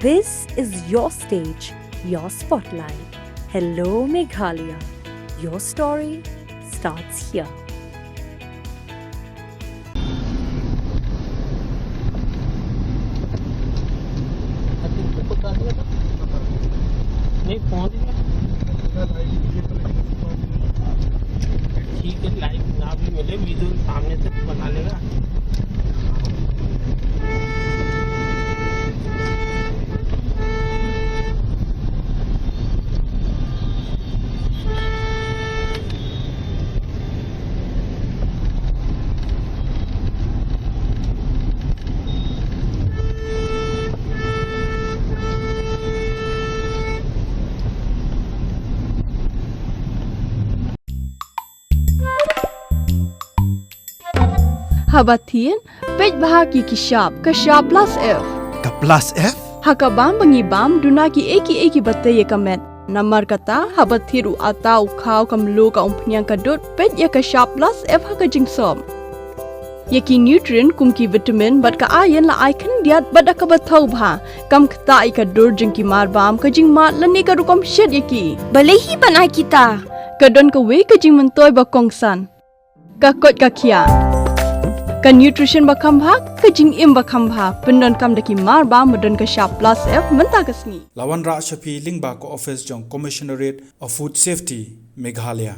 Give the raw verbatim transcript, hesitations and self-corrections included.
This is your stage, your spotlight. Hello, Meghalaya. Your story starts here. नहीं, पहुंच गया। ठीक है, लाइव ना भी मिले, वीडियो सामने से बना लेगा। Haba thied, peit bha ki ki shap, ka shap plus F. Ka plus F? Ha ka bam ba ngi bam, duna ki ei ki ei ki ba tei ïa ka met. Namar kata, haba thied u atta, u khaw, ka mluh, ka umphniang, ka dud, peit ïa ka shap plus F ha ka jingsop. Ïa ki nutrient kum ki vitamin bad ka iron la ai khyndiat bad da kaba thaw bha. Kam ktah ïa ka dur jong ki mar bam, ka jingmad lane ka rukom shet ïa ki. Balei hi ban ai kita? Ka don kawei ka jingmyntoi ba kongsan. Ka koit ka khiah. Ka nutrition ba kham bha, ka jingim ba kham bha. Pyndonkam da ki mar bam ba don ka shap plus F mynta ka sngi. La wanrah sha phi lyngba ka office jong Commissionerate of Food Safety, Meghalaya.